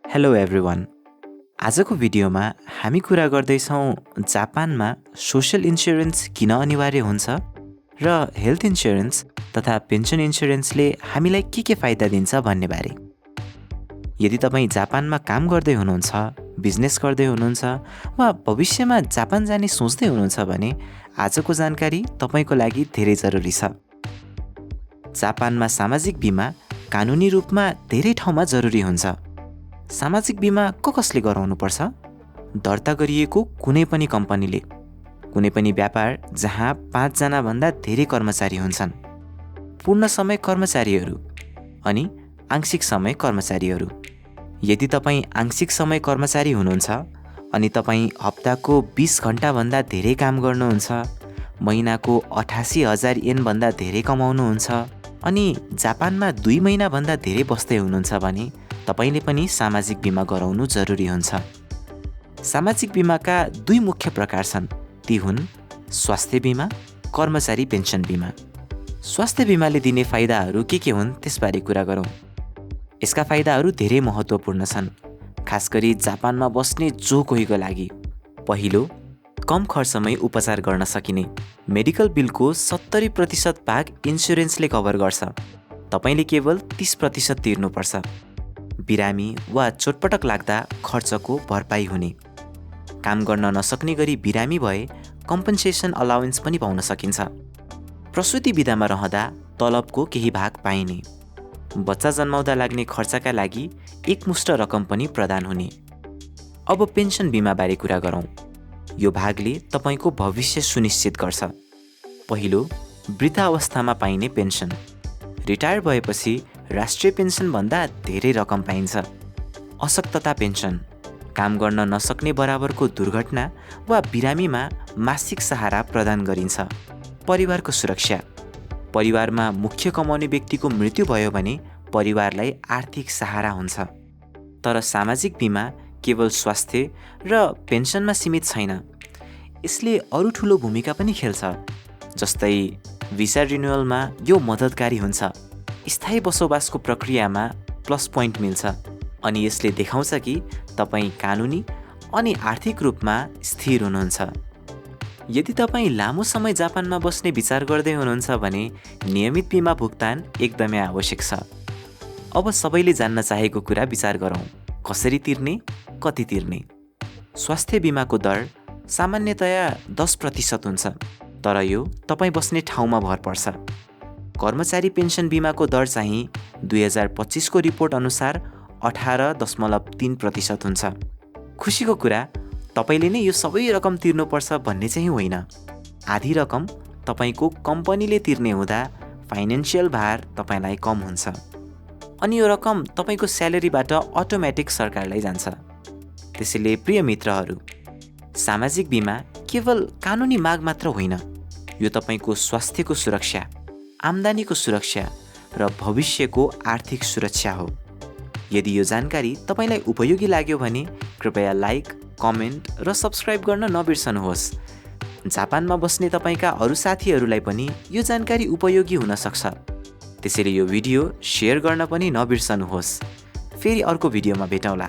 Hello everyone. आजको भिडियोमा हामी कुरा गर्दैछौँ जापानमा सोशल इन्स्योरेन्स किन अनिवार्य हुन्छ र हेल्थ इन्स्योरेन्स तथा पेन्सन इन्स्योरेन्सले हामीलाई के फाइदा दिन्छ भन्ने बारे। यदि तपाईँ जापानमा काम गर्दै हुनुहुन्छ, बिजनेस गर्दै हुनुहुन्छ वा भविष्यमा जापान जाने सोच्दै हुनुहुन्छ भने आजको जानकारी तपाईँको लागि धेरै जरुरी छ। जापानमा सामाजिक बिमा कानुनी रूपमा धेरै ठाउँमा जरुरी हुन्छ। सामाजिक बिमा कसले गराउनुपर्छ? दर्ता गरिएको कुनै पनि कम्पनीले, कुनै पनि व्यापार जहाँ 5 जना भन्दा धेरै कर्मचारी हुन्छन्, पूर्ण समय कर्मचारीहरू अनि आंशिक समय कर्मचारीहरू। यदि तपाईँ आंशिक समय कर्मचारी हुनुहुन्छ अनि तपाईँ हप्ताको 20 घण्टा भन्दा धेरै काम गर्नुहुन्छ, महिनाको 88,000 येन भन्दा धेरै कमाउनुहुन्छ अनि जापानमा 2 महिना भन्दा धेरै बस्दै हुनुहुन्छ भने तपाईले पनि सामाजिक बिमा गराउनु जरुरी हुन्छ। सामाजिक बिमाका 2 मुख्य प्रकार छन्, ती हुन् स्वास्थ्य बिमा, कर्मचारी पेन्सन बिमा। स्वास्थ्य बिमाले दिने फाइदाहरू के हुन् त्यसबारे कुरा गरौँ। यसका फाइदाहरू धेरै महत्त्वपूर्ण छन्, खास गरी जापानमा बस्ने जो कोहीको लागि। पहिलो, कम खर्चमै उपचार गर्न सकिने। मेडिकल बिलको 70% भाग इन्स्योरेन्सले कभर गर्छ। तपाईले केवल 30% तिर्नुपर्छ। बिरामी वा चोटपटक लाग्दा खर्चको भरपाई हुने। काम गर्न नसक्ने गरी बिरामी भए कम्पन्सेसन अलाउन्स पनि पाउन सकिन्छ। प्रसुति बिदामा रहँदा तलबको केही भाग पाइने। बच्चा जन्माउँदा लाग्ने खर्चका लागि एकमुष्ट रकम पनि प्रदान हुने। अब पेन्सन बिमा बारे कुरा गरौँ। यो भागले तपाईको भविष्य सुनिश्चित गर्छ। पहिलो, वृद्धावस्थामा पाइने पेन्सन। रिटायर भएपछि राष्ट्रिय पेन्सन भन्दा धेरै रकम पाइन्छ। अशक्तता पेन्सन, काम गर्न नसक्ने बराबरको दुर्घटना वा बिरामीमा मासिक सहारा प्रदान गरिन्छ। परिवारको सुरक्षा, परिवारमा मुख्य कमाउने व्यक्तिको मृत्यु भयो भने परिवारलाई आर्थिक सहारा हुन्छ। तर सामाजिक बिमा केवल स्वास्थ्य र पेन्सनमा सीमित छैन, यसले अरू ठुलो भूमिका पनि खेल्छ। जस्तै भिसा रिन्युअलमा यो मद्दतकारी हुन्छ। स्थायी बसोबासको प्रक्रियामा प्लस पोइन्ट मिल्छ अनि यसले देखाउँछ कि तपाईँ कानुनी अनि आर्थिक रूपमा स्थिर हुनुहुन्छ। यदि तपाईँ लामो समय जापानमा बस्ने विचार गर्दै हुनुहुन्छ भने नियमित बिमा भुक्तान एकदमै आवश्यक छ। अब सबैले जान्न चाहेको कुरा विचार गरौँ, कसरी तिर्ने, कति तिर्ने। स्वास्थ्य बिमाको दर सामान्यतया 10% हुन्छ, तर यो तपाईँ बस्ने ठाउँमा भर पर्छ। कर्मचारी पेन्सन बिमाको दर चाहिँ 2025 को रिपोर्ट अनुसार 18.3% हुन्छ। खुसीको कुरा, तपाईले नै यो सबै रकम तिर्नुपर्छ भन्ने चाहिँ होइन। आधी रकम तपाईको कम्पनीले तिर्ने हुँदा फाइनेन्सियल भार तपाईलाई कम हुन्छ अनि यो रकम तपाईको स्यालेरीबाट अटोमेटिक सरकारलाई जान्छ। त्यसैले प्रिय मित्रहरू, सामाजिक बिमा केवल कानुनी माग मात्र होइन, यो तपाईको स्वास्थ्यको सुरक्षा, आम्दानीको सुरक्षा र भविष्यको आर्थिक सुरक्षा हो। यदि यो जानकारी तपाईलाई उपयोगी लाग्यो भने कृपया लाइक, कमेन्ट र सब्स्क्राइब गर्न नबिर्सनुहोस्। जापानमा बस्ने तपाईका अरू साथीहरूलाई पनि यो जानकारी उपयोगी हुन सक्छ। त्यसैले यो भिडियो शेयर गर्न पनि नबिर्सनुहोस्। फेरि अर्को भिडियोमा भेटौँला।